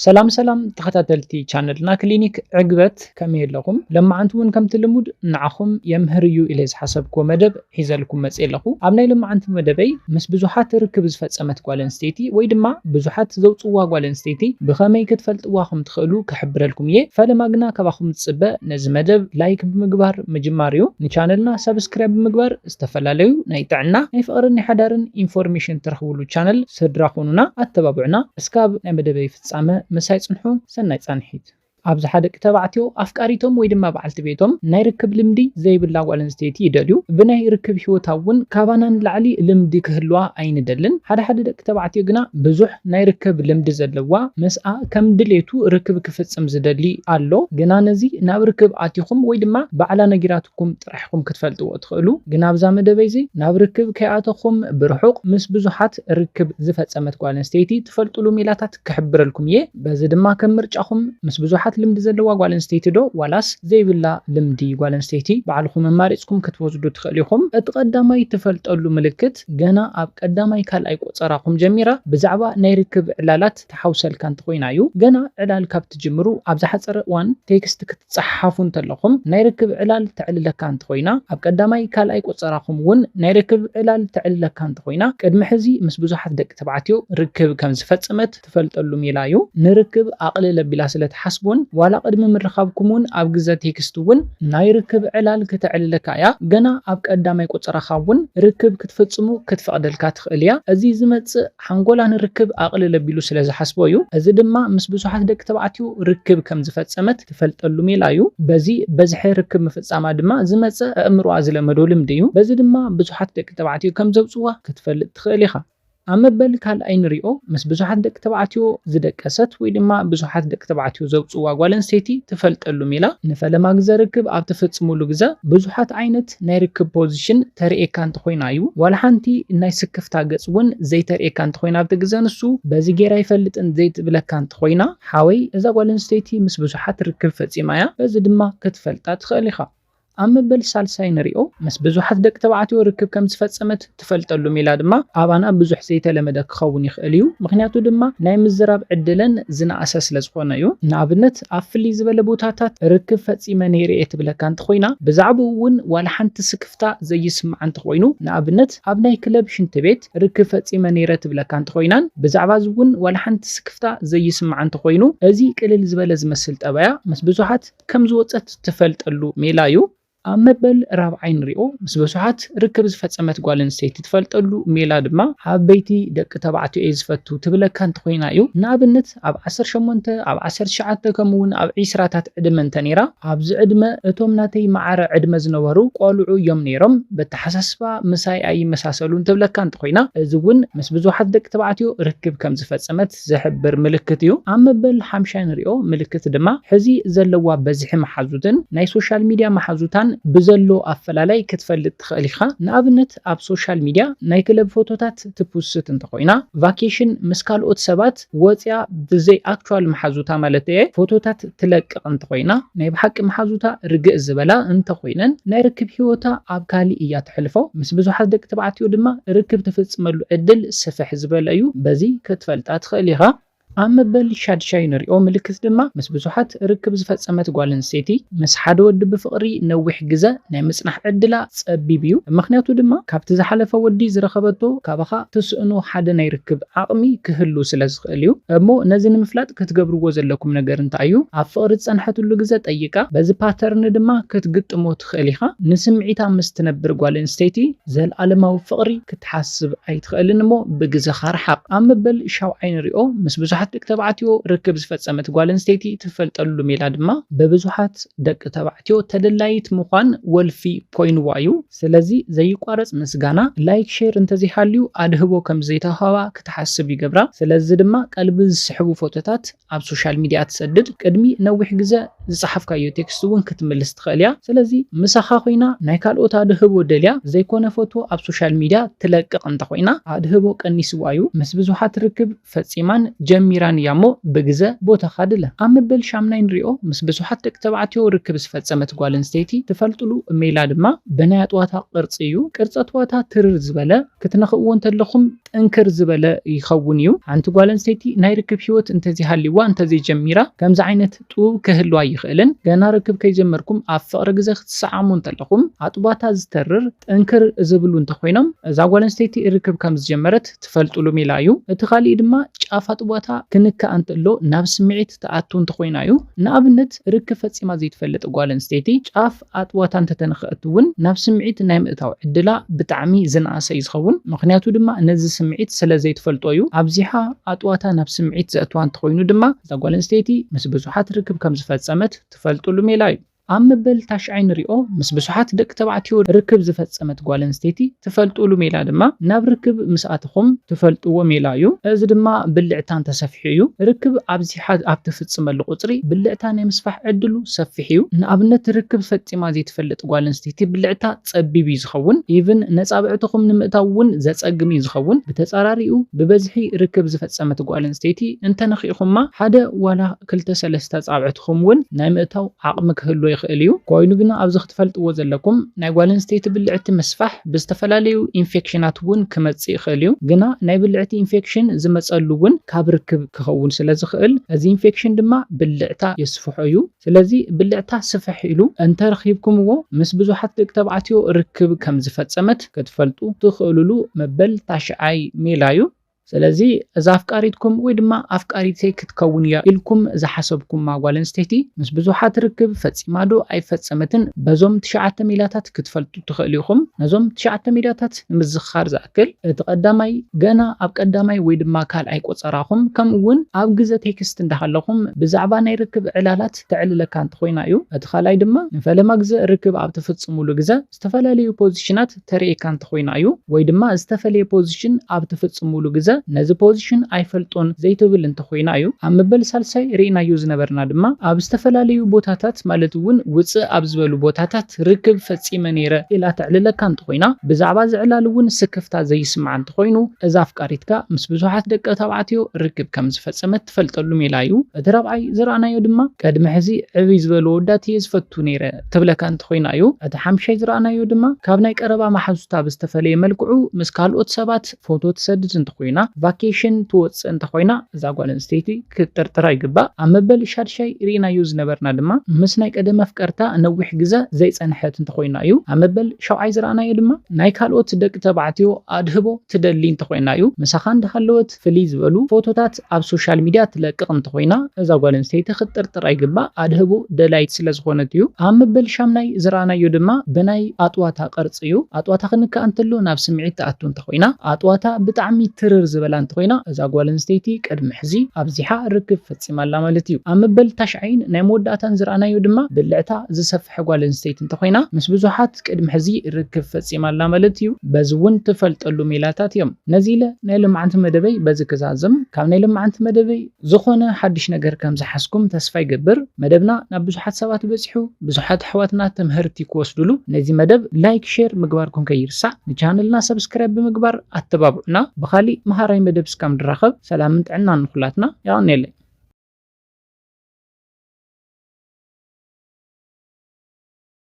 ሰላም ሰላም ተኸታተልቲ ቻነልና ክሊኒክ ዕግበት፣ ከመይ ኣለኹም? ለማዓንቲ እውን ከምቲ ልሙድ ንዓኹም የምህር እዩ ኢለ ዝሓሰብክዎ መደብ ሒዘልኩም መፅእ ኣለኹ። ኣብ ናይ ለማዓንቲ መደበይ ምስ ብዙሓት ርክብ ዝፈፀመት ጓል ኣንስተይቲ ወይ ድማ ብዙሓት ዘውፅዋ ጓል ኣንስተይቲ ብኸመይ ክትፈልጥዋ ከም ትኽእሉ ክሕብረልኩም እየ። ፈለማ ግና ካባኹም ዝፅበ ነዚ መደብ ላይክ ብምግባር ምጅማር እዩ። ንቻነልና ሳብስክራይብ ብምግባር ዝተፈላለዩ ናይ ጥዕና፣ ናይ ፍቕርን ናይ ሓዳርን ኢንፎርሜሽን ትረኽብሉ ቻነል ስድራ ኮኑና፣ ኣተባብዑና። እስካብ ናይ መደበይ ፍጻመ ምሳይ ጽንሑ። ሰናይ ጻንሒት። ኣብዝሓ ደቂ ተባዕትዮ ኣፍቃሪቶም ወይ ድማ በዓልቲ ቤቶም ናይ ርክብ ልምዲ ዘይብላ ጓል ኣንስተይቲ ይደልዩ። ብናይ ርክብ ህይወታ እውን ካባና ንላዕሊ ልምዲ ክህልዋ ኣይንደልን። ሓደ ሓደ ደቂ ተባዕትዮ ግና ብዙሕ ናይ ርክብ ልምዲ ዘለዋ፣ ምስኣ ከም ድሌቱ ርክብ ክፍጽም ዝደሊ ኣሎ። ግና ነዚ ናብ ርክብ ኣቲኹም ወይ ድማ ባዕላ ነጊራትኩም ጥራሕ ኢኹም ክትፈልጥዎ ትኽእሉ። ግና ኣብዛ መደበይ እዚ ናብ ርክብ ከይኣተኹም ብርሑቕ ምስ ብዙሓት ርክብ ዝፈጸመት ጓል ኣንስተይቲ ትፈልጥሉ ሜላታት ክሕብረልኩም እየ። በዚ ድማ ከም ምርጫኹም ምስ ብዙሓት ልምዲ ዘለዋ ጓል ኣንስተይቲ ዶ ዋላስ ዘይብላ ልምዲ ጓል ኣንስተይቲ ባዕልኹም ኣማሪጽኩም ክትወስዱ ትኽእሉ ኢኹም። እቲ ቀዳማይ ትፈልጠሉ ምልክት ገና ኣብ ቀዳማይ ካልኣይ ቆጸራኹም ጀሚራ ብዛዕባ ናይ ርክብ ዕላላት ትሓውሰልካ እንተኾይና እዩ። ገና ዕላል ካብ ትጅምሩ ኣብ ዝሓጸረ እዋን ቴክስት ክትጸሓሓፉ እንተለኹም ናይ ርክብ ዕላል ተዕልለካ እንተኾይና፣ ኣብ ቀዳማይ ካልኣይ ቆጸራኹም እውን ናይ ርክብ ዕላል ተዕልለካ እንተኾይና፣ ቅድሚ ሕዚ ምስ ብዙሓት ደቂ ተባዕትዮ ርክብ ከም ዝፈጸመት ትፈልጠሉ ሜላ እዩ። ንርክብ ኣቕልል ኣቢላ ስለ ትሓስቦን ዋላ ቅድሚ ምርኻብኩም እውን ኣብ ግዘ ቴክስት እውን ናይ ርክብ ዕላል ክተዕልለካ እያ። ገና ኣብ ቀዳማይ ቆጸራኻ እውን ርክብ ክትፍጽሙ ክትፈቕደልካ ትኽእል እያ። እዚ ዝመጽእ ሓንጎላ ንርክብ ኣቕልል ኣቢሉ ስለ ዝሓስቦ እዩ። እዚ ድማ ምስ ብዙሓት ደቂ ተባዕትዮ ርክብ ከም ዝፈጸመት ትፈልጠሉ ሜላ እዩ። በዚ በዝሒ ርክብ ምፍጻማ ድማ ዝመጽእ ኣእምሮኣ ዝለመዶ ልምዲ እዩ። በዚ ድማ ብዙሓት ደቂ ተባዕትዮ ከም ዘውጽዋ ክትፈልጥ ትኽእል ኢኻ። ኣብ መበል ካልኣይ ንሪኦ፣ ምስ ብዙሓት ደቂ ተባዕትዮ ዝደቀሰት ወይ ድማ ብዙሓት ደቂ ተባዕትዮ ዘውጽዋ ጓል ኣንስተይቲ ትፈልጠሉ ሜላ፣ ንፈለማ ግዘ ርክብ ኣብ ትፍጽሙሉ ግዘ ብዙሓት ዓይነት ናይ ርክብ ፖዚሽን ተርእየካ እንተኾይና እዩ። ዋላ ሓንቲ ናይ ስክፍታ ገጽ እውን ዘይተርእየካ እንተኾይና ኣብቲ ግዘ ንሱ በዚ ጌራ ኣይፈልጥን ዘይትብለካ እንተኾይና፣ ሓወይ እዛ ጓል ኣንስተይቲ ምስ ብዙሓት ርክብ ፈጺማ እያ፣ በዚ ድማ ክትፈልጣ ትኽእል ኢኻ። ኣብ መበል ሳልሳይ ንሪኦ፣ ምስ ብዙሓት ደቂ ተባዕትዮ ርክብ ከም ዝፈጸመት ትፈልጠሉ ሜላ ድማ ኣባና ብዙሕ ዘይተለመደ ክኸውን ይኽእል እዩ። ምኽንያቱ ድማ ናይ ምዝራብ ዕድለን ዝነኣሰ ስለ ዝኾነ እዩ። ንኣብነት ኣብ ፍልይ ዝበለ ቦታታት ርክብ ፈጺመ ነይረ እየ ትብለካ እንተኾይና፣ ብዛዕባኡ እውን ዋላ ሓንቲ ስክፍታ ዘይስምዓ እንተኾይኑ፣ ንኣብነት ኣብ ናይ ክለብ ሽንቲ ቤት ርክብ ፈጺመ ነይረ ትብለካ እንተኾይናን ብዛዕባ እዚ እውን ዋላ ሓንቲ ስክፍታ ዘይስምዓ እንተኾይኑ፣ እዚ ቅልል ዝበለ ዝመስል ጠባያ ምስ ብዙሓት ከም ዝወጸት ትፈልጠሉ ሜላ እዩ። ኣብ መበል ራብዓይ ንሪኦ፣ ምስ ብዙሓት ርክብ ዝፈጸመት ጓል ኣንስተይቲ ትፈልጠሉ ሜላ ድማ ዓበይቲ ደቂ ተባዕትዮ እየ ዝፈቱ ትብለካ እንተኾይና እዩ። ንኣብነት ኣብ ዓሰርተ ሸሞንተ፣ ኣብ ዓሰርተ ትሽዓተ ከምኡ እውን ኣብ ዒስራታት ዕድመ እንተ ነይራ፣ ኣብዚ ዕድመ እቶም ናተይ ማዕረ ዕድመ ዝነበሩ ቆልዑ እዮም ነይሮም፣ በተሓሳስባ ምሳይ ኣይመሳሰሉን ትብለካ እንተኾይና፣ እዚ እውን ምስ ብዙሓት ደቂ ተባዕትዮ ርክብ ከም ዝፈጸመት ዝሕብር ምልክት እዩ። ኣብ መበል ሓምሻይ ንሪኦ ምልክት ድማ ሕዚ ዘለዋ በዝሒ መሓዙትን ናይ ሶሻል ሚድያ መሓዙታን ብዘሎ ኣፈላላይ ክትፈልጥ ትኽእል ኢኻ። ንኣብነት ኣብ ሶሻል ሚድያ ናይ ክለብ ፎቶታት ትፕስት እንተኾይና፣ ቫኬሽን ምስ ካልኦት ሰባት ወፅያ ብዘይ ኣክቹዋል መሓዙታ ማለት እየ ፎቶታት ትለቅቕ እንተኾይና፣ ናይ ብሓቂ መሓዙታ ርግእ ዝበላ እንተኾይነን ናይ ርክብ ህይወታ ኣብ ካሊእ እያ ተሕልፎ። ምስ ብዙሓት ደቂ ተባዕትዮ ድማ ርክብ ትፍፅመሉ ዕድል ስፍሕ ዝበለ እዩ። በዚ ክትፈልጣ ትኽእል ኢኻ። ኣብ መበል ሻድሻይ ንሪኦ ምልክት ድማ ምስ ብዙሓት ርክብ ዝፈጸመት ጓል ኣንስተይቲ ምስ ሓደ ወዲ ብፍቕሪ ነዊሕ ግዘ ናይ ምጽናሕ ዕድላ ጸቢብ እዩ። ምኽንያቱ ድማ ካብቲ ዝሓለፈ ወዲ ዝረኸበቶ ካባኻ ትስእኖ ሓደ ናይ ርክብ ዓቕሚ ክህሉ ስለ ዝኽእል እዩ። እሞ ነዚ ንምፍላጥ ክትገብርዎ ዘለኩም ነገር እንታይ እዩ? ኣብ ፍቕሪ ዝጸንሐትሉ ግዘ ጠይቃ። በዚ ፓተርን ድማ ክትግጥሞ ትኽእል ኢኻ። ንስምዒታ ምስ ትነብር ጓል ኣንስተይቲ ዘልኣለማዊ ፍቕሪ ክትሓስብ ኣይትኽእልን እሞ ብግዘኻ ርሓቕ። ኣብ መበል ሻውዓይ ንሪኦ፣ ምስ ብዙሓት ደቂ ተባዕትዮ ርክብ ዝፈጸመት ጓል ኣንስተይቲ ትፈልጠሉ ሜላ ድማ ብብዙሓት ደቂ ተባዕትዮ ተደላይት ምዃን ወልፊ ኮይንዋ እዩ። ስለዚ ዘይቋረጽ ምስጋና፣ ላይክ፣ ሼር እንተዘይሃልዩ ኣድህቦ ከም ዘይተዋህባ ክትሓስብ ይገብራ። ስለዚ ድማ ቀልቢ ዝስሕቡ ፎቶታት ኣብ ሶሻል ሚድያ ትሰድድ። ቅድሚ ነዊሕ ግዘ ዝጸሓፍካዮ ቴክስት እውን ክትምልስ ትኽእል እያ። ስለዚ ምሳኻ ኮይና ናይ ካልኦት ኣድህቦ ደልያ ዘይኮነ ፎቶ ኣብ ሶሻል ሚድያ ትለቅቕ እንተኾይና ኣድህቦ ቀኒስዋ እዩ። ምስ ብዙሓት ርክብ ፈጺማን ጀሚራን ጀሚራን እያ እሞ ብግዘ ቦታኻ ድለ። ኣብ መበል ሻምናይ ንሪኦ፣ ምስ ብዙሓት ደቂ ተባዕትዮ ርክብ ዝፈጸመት ጓል ኣንስተይቲ ትፈልጥሉ ሜላ ድማ ብናይ ኣጥዋታ ቅርጺ እዩ። ቅርጺ ኣጥዋታ ትርር ዝበለ፣ ክትነኽእዎ እንተለኹም ጥንክር ዝበለ ይኸውን እዩ። ሓንቲ ጓል ኣንስተይቲ ናይ ርክብ ህይወት እንተዘይሃልይዋ እንተዘይጀሚራ ከምዚ ዓይነት ጥቡብ ክህልዋ ይኽእልን፣ ገና ርክብ ከይጀመርኩም ኣብ ፍቕሪ ግዘ ክትሰዓሙ እንተለኹም ኣጥባታ ዝተርር ጥንክር ዝብሉ እንተኾይኖም እዛ ጓል ኣንስተይቲ ርክብ ከም ዝጀመረት ትፈልጥሉ ሜላ እዩ። እቲ ካሊእ ድማ ጫፍ ኣጥባታ ክንከኣ እንተሎ ናብ ስምዒት ትኣቱ እንተኾይና እዩ። ንኣብነት ርክብ ፈጺማ ዘይትፈልጥ ጓል ኣንስተይቲ ጫፍ ኣጥባታ እንተተንኸአት እውን ናብ ስምዒት ናይ ምእታው ዕድላ ብጣዕሚ ዝነኣሰ እዩ ዝኸውን። ምኽንያቱ ድማ ነዚ ስምዒት ስለ ዘይትፈልጦ እዩ። ኣብዚሓ ኣጥባታ ናብ ስምዒት ዘእትዋ እንተኾይኑ ድማ እዛ ጓል ኣንስተይቲ ምስ ብዙሓት ርክብ ከም ዝፈጸመት ትፈልጥሉ ሜላ እዩ። ኣብ መበል ታሽዓይ ንሪኦ፣ ምስ ብዙሓት ደቂ ተባዕትዮ ርክብ ዝፈጸመት ጓል ኣንስተይቲ ትፈልጥሉ ሜላ ድማ ናብ ርክብ ምስ ኣተኹም ትፈልጥዎ ሜላ እዩ። እዚ ድማ ብልዕታ እንተሰፊሑ እዩ። ርክብ ኣብዚሓ ኣብ ትፍጽመሉ ቁጽሪ ብልዕታ ናይ ምስፋሕ ዕድሉ ሰፊሕ እዩ። ንኣብነት ርክብ ፈጺማ ዘይትፈልጥ ጓል ኣንስተይቲ ብልዕታ ጸቢብ እዩ ዝኸውን። ኢቭን ነጻብዕትኹም ንምእታው እውን ዘጸግም እዩ ዝኸውን። ብተጻራሪኡ ብበዝሒ ርክብ ዝፈጸመት ጓል ኣንስተይቲ እንተነኺእኹማ ሓደ ዋላ ክልተ ሰለስተ ኣጻብዕትኹም እውን ናይ ምእታው ዓቕሚ ክህልዎ ይኽእል እዩ። ኮይኑ ግና ኣብዚ ክትፈልጥዎ ዘለኩም ናይ ጓል ኣንስተይቲ ብልዕቲ ምስፋሕ ብዝተፈላለዩ ኢንፌክሽናት እውን ክመጽእ ይኽእል እዩ። ግና ናይ ብልዕቲ ኢንፌክሽን ዝመጸሉ እውን ካብ ርክብ ክኸውን ስለ ዝኽእል እዚ ኢንፌክሽን ድማ ብልዕታ የስፍሖ እዩ። ስለዚ ብልዕታ ስፍሕ ኢሉ እንተረኺብኩምዎ ምስ ብዙሓት ደቂ ተባዕትዮ ርክብ ከም ዝፈጸመት ክትፈልጡ ትኽእሉሉ መበል ታሽዓይ ሜላ እዩ። ስለዚ እዛ ኣፍቃሪትኩም ወይ ድማ ኣፍቃሪተይ ክትከውን እያ ኢልኩም ዝሓሰብኩማ ጓል ኣንስተይቲ ምስ ብዙሓት ርክብ ፈጺማ ዶ ኣይፈጸመትን በዞም ትሽዓተ ሜላታት ክትፈልጡ ትኽእሉ ኢኹም። ነዞም ትሽዓተ ሜላታት ንምዝኻር ዝኣክል እቲ ቀዳማይ ገና ኣብ ቀዳማይ ወይ ድማ ካልኣይ ቆጸራኹም ከምኡ እውን ኣብ ግዘ ቴክስት እንዳሃለኹም ብዛዕባ ናይ ርክብ ዕላላት ተዕልለካ እንተኾይና እዩ። እቲ ካልኣይ ድማ ንፈለማ ግዘ ርክብ ኣብ ትፍጽሙሉ ግዘ ዝተፈላለዩ ፖዚሽናት ተርእየካ እንተኾይና እዩ ወይ ድማ ዝተፈለየ ፖዚሽን ኣብ ትፍጽሙሉ ግዘ ነዚ ፖዚሽን ኣይፈልጦን ዘይትብል እንተኾይና እዩ። ኣብ መበል ሳልሳይ ርኢናዮ ዝነበርና ድማ ኣብ ዝተፈላለዩ ቦታታት ማለት እውን ውፅእ ኣብ ዝበሉ ቦታታት ርክብ ፈጺመ ነይረ ኢላ ተዕልለካ እንተኾይና ብዛዕባ ዝዕላል እውን ስክፍታ ዘይስምዓ እንተኾይኑ እዛ ኣፍቃሪትካ ምስ ብዙሓት ደቂ ተባዕትዮ ርክብ ከም ዝፈጸመት ትፈልጠሉ ሜላ እዩ። እቲ ራብዓይ ዝረኣናዮ ድማ ቅድሚ ሕዚ ዕብይ ዝበሉ ወዳት እየ ዝፈቱ ነይረ ትብለካ እንተኾይና እዩ። እቲ ሓምሻይ ዝረኣናዮ ድማ ካብ ናይ ቀረባ መሓዙታ ብዝተፈለየ መልክዑ ምስ ካልኦት ሰባት ፎቶ ትሰድድ እንተኾይና ቫኬሽን ትወፅእ እንተኾይና እዛ ጓል ኣንስተይቲ ክትጥርጥራ ይግባእ። ኣብ መበል ሻድሻይ ርኢናዮ ዝነበርና ድማ ምስ ናይ ቀደም ኣፍቀርታ ነዊሕ ግዘ ዘይፀንሐት እንተኾይና እዩ። ኣብ መበል ሸውዓይ ዝረኣናዮ ድማ ናይ ካልኦት ደቂ ተባዕትዮ ኣድህቦ ትደሊ እንተኾይና እዩ። ምሳኻ እንዳሃለወት ፍልይ ዝበሉ ፎቶታት ኣብ ሶሻል ሚድያ ትለቅቕ እንተኾይና እዛ ጓል ኣንስተይቲ ክትጥርጥር ኣይግባእ፣ ኣድህቦ ደላይት ስለ ዝኾነት እዩ። ኣብ መበል ሻምናይ ዝረኣናዮ ድማ ብናይ ኣጥዋታ ቅርፂ እዩ። ኣጥዋታ ክንከኣ እንተሎ ናብ ስምዒት ትኣቱ እንተኾይና ኣጥዋታ ብጣዕሚ ትርር ዝበላ እንተኾይና እዛ ጓል ኣንስተይቲ ቅድሚ ሕዚ ኣብዚሓ ርክብ ፈጺማ ኣላ ማለት እዩ። ኣብ መበል ታሽዓይን ናይ መወዳእታን ዝረኣናዮ ድማ ብልዕታ ዝሰፍሐ ጓል ኣንስተይቲ እንተኾይና ምስ ብዙሓት ቅድሚ ሕዚ ርክብ ፈጺማ ኣላ ማለት እዩ። በዚ እውን ትፈልጠሉ ሜላታት እዮም። ነዚ ኢለ ናይ ሎማዓንቲ መደበይ በዚ ክዛዝም። ካብ ናይ ሎማዓንቲ መደበይ ዝኾነ ሓድሽ ነገር ከም ዝሓዝኩም ተስፋ ይገብር። መደብና ናብ ብዙሓት ሰባት በጺሑ፣ ብዙሓት ኣሕዋትና ትምህርቲ ክወስድሉ ነዚ መደብ ላይክ፣ ሼር ምግባርኩም ከይርሳዕ፣ ንቻነልና ሰብስክራይብ ብምግባር ኣተባብዑና። ብኻሊእ መሃራይ መደብ እስካብ ንራኸብ ሰላምን ጥዕናን ንኹላትና። የቐንየለይ።